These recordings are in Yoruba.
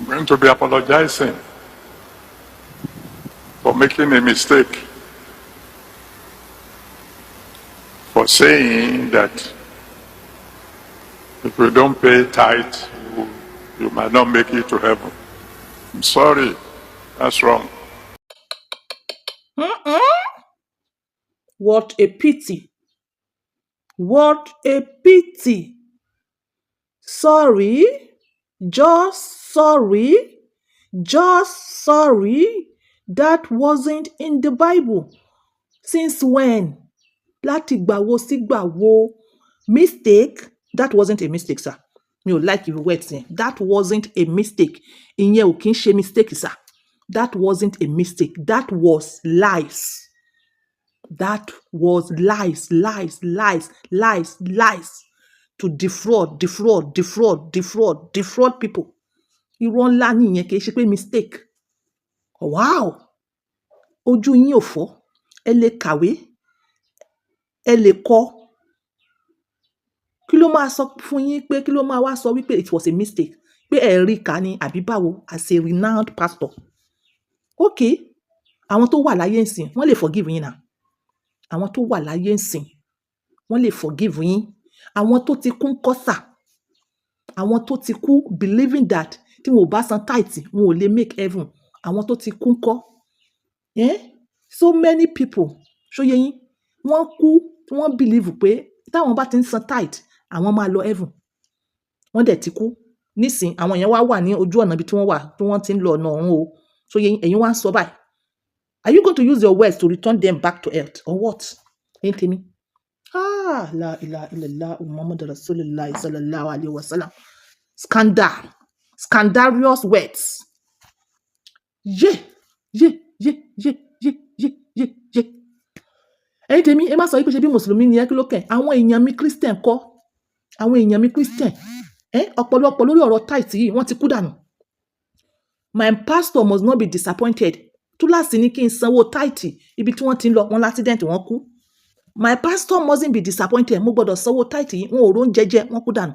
I'm going to be apologizing for making a mistake, for saying that if you don't pay tithe, you might not make it to heaven. I'm sorry, that's wrong. What a pity. What a pity. Sorry, just sorry, just sorry. That wasn't in the Bible. Since when? Láti gbà wo sí gbà wo? Mistake? That wasn't a mistake, sir. Mi ò like words yẹn. That wasn't a mistake. Ìyẹn ò kí ń ṣe mistake, sir. That wasn't a mistake. That was lies. That was lies, lies, lies, lies, lies to defraud, defraud, defraud, defraud, defraud people. Irọ́ ńlá nìyẹn, kì í ṣe pé mistake. Wow! Ojú yín ò fọ́. Ẹ lè kàwé. Ẹ lè kọ́. Kí ló máa sọ fún yín pé kí ló máa wá sọ wípé it was a mistake? Pé ẹ rí kà ni àbí báwo as a renowned pastor? Okay, àwọn tó wà láyé ńsìn, wọ́n lè forgive yín now. Àwọn tó wà láyé ńsìn, wọ́n lè forgive yín. Àwọn tó ti kú ńkọ́ sà? Àwọn tó ti kú believing that tí wọn ò bá san tithe, wọn ò lè make heaven. Àwọn tó ti kú ńkọ́? Eh? So many people, ṣó yé yín? Wọ́n kú tí wọ́n believe pé táwọn bá ti ń san tithe, àwọn máa lọ heaven. Wọ́n dẹ̀ ti kú. Nísìn, àwọn yẹn wá wà ní ojú ọ̀nà ibi tí wọ́n wà, tí wọ́n ti ń lọ ọ̀nà ọ̀run o. Ṣó yé yín? Ẹ̀yin wá ń sọ báyìí. Are you going to use your words to return them back to earth or what? Ẹ̀yin tèmi. Ah, la ilaha illallah Muhammadu Rasulullah sallallahu alayhi wa sallam. Scandal. Scandalous words. Yé, yé, yé, yé, yé, yé, yé, yé. Ẹ̀yin tèmi, ẹ má sọ wípé ṣe bí Mùsùlùmí ni ẹ́, kí ló kàn? Àwọn èèyàn mi Christian kọ́. Àwọn èèyàn mi Christian. Ẹ́ ọ̀pọ̀lọpọ̀ lórí ọ̀rọ̀ tithe yìí, wọ́n ti kú dànù. My pastor must not be disappointed. Túláàsì ní kí n sanwó tithe ibi tí wọ́n ti ń lọ, wọ́n l'accident, wọ́n kú. My pastor mustn't be disappointed. Mo gbọ́dọ̀ sanwó tithe yìí, wọn ò róúnjẹ jẹ, wọ́n kú dànù.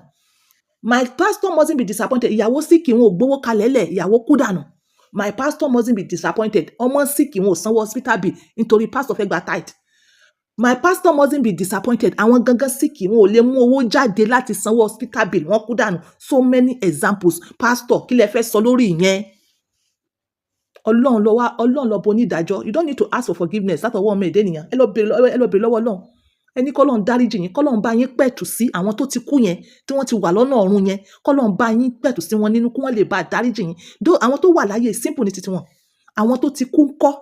My pastor mustn't be disappointed. Ìyàwó sick, wọn ò gbówó kalẹ̀ lẹ̀, ìyàwó kú dànù. My pastor mustn't be disappointed. Ọmọ sick, wọn ò sanwó hospital bill nítorí pastor fẹ́ gba tithe. My pastor mustn't be disappointed. Àwọn gangan sick, wọn ò lè mú owó jáde láti sanwó hospital bill, wọ́n kú dànù. So many examples. Pastor, kí lẹ fẹ́ sọ lórí ìyẹn? Ọlọ́run ló wá, Ọlọ́run lọ́ba onídàájọ́. You don't need to ask for forgiveness látọwọ́ ọmọ èdè ènìyàn. Ẹ lọ bèrè lọ́wọ́ Ọlọ́run. Ẹ ní k'Ọlọ́run dáríjì yín, k'Ọlọ́run bá yín pẹ̀tù sí àwọn tó ti kú yẹn, tí wọ́n ti wà lọ́nà ọ̀run yẹn, k'Ọlọ́run bá yín pẹ̀tù sí wọn nínú kí wọ́n lè bá dáríjì yín. Though àwọn tó wà láyé, simple ní titi wọn. Àwọn tó ti kú ńkọ́,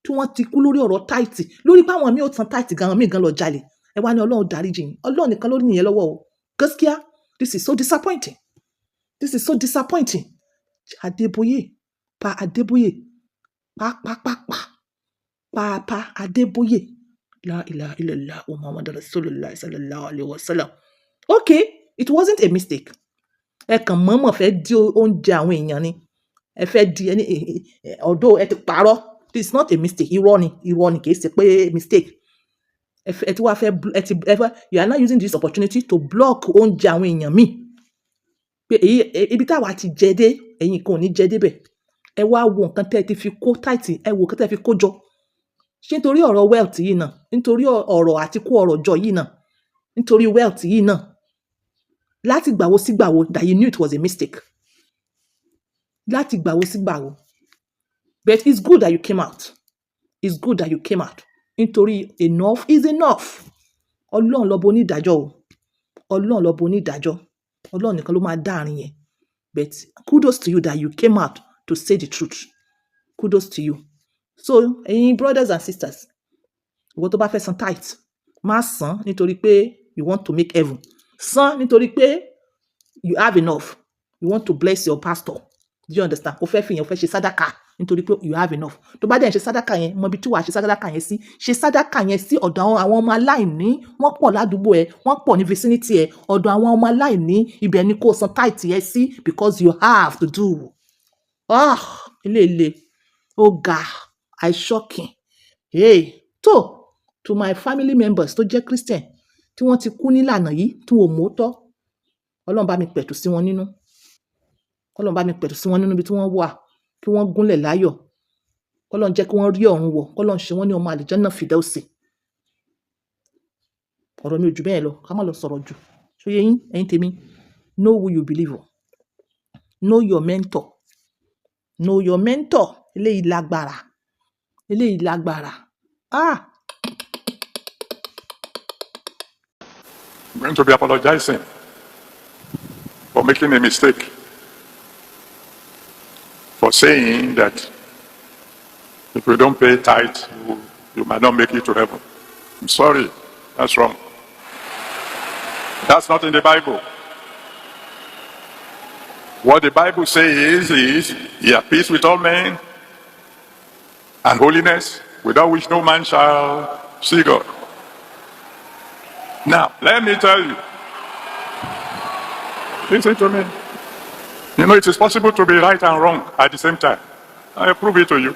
tí wọ́n ti kú lórí ọ̀rọ̀ tithe, lórí pé àwọn míì ò san tithe gan, àwọn míì gan lọ jalè. Ẹ wá ní Ọlọ́run dáríjì yín. Ọlọ́run nìkan ló ní ìyẹn lọ́wọ́ o. Gaskiya, this is so disappointing. This is so disappointing. Adeboye, Pa Adeboye, pa pa pa pa, pa pa Adeboye. La ilaha illallah Muhammadu Rasulullah sallallahu alayhi wa sallam. Okay, it wasn't a mistake. Ẹ kàn mọ̀ọ́mọ̀ fẹ́ dí oúnjẹ àwọn èèyàn ni. Ẹ fẹ́ di ẹni although ẹ ti parọ́. This is not a mistake. Irọ́ ni, irọ́ ni, kì í ṣe pé mistake. Ẹ fẹ́, ẹ ti wá fẹ́, ẹ ti, ẹ fẹ́, you are now using this opportunity to block oúnjẹ àwọn èèyàn míì. Pé èyí, ibi táwa ti jẹ dé, ẹ̀yin kan ò ní jẹ dé bẹ̀. Ẹ wá wo nǹkan tí ẹ ti fi kó tithe, ẹ wo nǹkan tí ẹ fi kó jọ. Ṣé nítorí ọ̀rọ̀ wealth yìí náà? Nítorí ọ̀rọ̀ àti kó ọ̀rọ̀ jọ yìí náà? Nítorí wealth yìí náà? Láti ìgbà wo sí ìgbà wo that you knew it was a mistake? Láti ìgbà wo sí ìgbà wo? But it's good that you came out. It's good that you came out. Nítorí enough is enough. Ọlọ́run lọ́ba onídàájọ́ o. Ọlọ́run lọ́ba onídàájọ́. Ọlọ́run nìkan ló máa dá àárín yẹn. But kudos to you that you came out to say the truth. Kudos to you. So, ẹ̀yin brothers and sisters, ìwọ tó bá fẹ́ san tithe, má san nítorí pé you want to make heaven. San nítorí pé you have enough. You want to bless your pastor. Do you understand? O fẹ́ fi yẹn, o fẹ́ ṣe sádàkà nítorí pé you have enough. Tó bá dẹ̀ ń ṣe sádàkà yẹn, mọ ibi tí wàá ṣe sádàkà yẹn sí. Ṣe sádàkà yẹn sí ọ̀dọ̀ àwọn ọmọ aláìní. Wọ́n pọ̀ ládùúgbò ẹ, wọ́n pọ̀ ní vicinity ẹ. Ọ̀dọ̀ àwọn ọmọ aláìní, ibẹ̀ ni kó san tithe yẹn sí because you have to do. Ah, eléyìí ó ga, I shocking. Hey, tó to my family members tó jẹ́ Christian tí wọ́n ti kú nílànà yìí, tí wọn ò mọ̀ọ́tọ́. Ọlọ́run bá mi pẹ̀tù sí wọn nínú. Kọ́lọ́run bá mi pẹ̀tù sí wọn nínú ibi tí wọ́n wà, kí wọ́n gúnlẹ̀ láyọ̀. Kọ́lọ́run jẹ́ kí wọ́n rí ọ̀run wọ̀, kọ́lọ́run ṣe wọ́n ní ọmọ àlìjánà Fìdáùsì. Ọ̀rọ̀ mi ò jù bẹ́ẹ̀ lọ, ká má lọ sọ̀rọ̀ jù. Ṣó yé yín, ẹ̀yin tèmi? Know who you believe. Know your mentor. Know your mentor. Eléyìí lágbára. Eléyìí lágbára. Ah! I'm going to be apologizing for making a mistake, for saying that if you don't pay tithe, you might not make it to heaven. I'm sorry, that's wrong. That's not in the Bible. What the Bible says is, ye have peace with all men and holiness, without which no man shall see God. Now, let me tell you. Listen to me. You know, it is possible to be right and wrong at the same time. I prove it to you.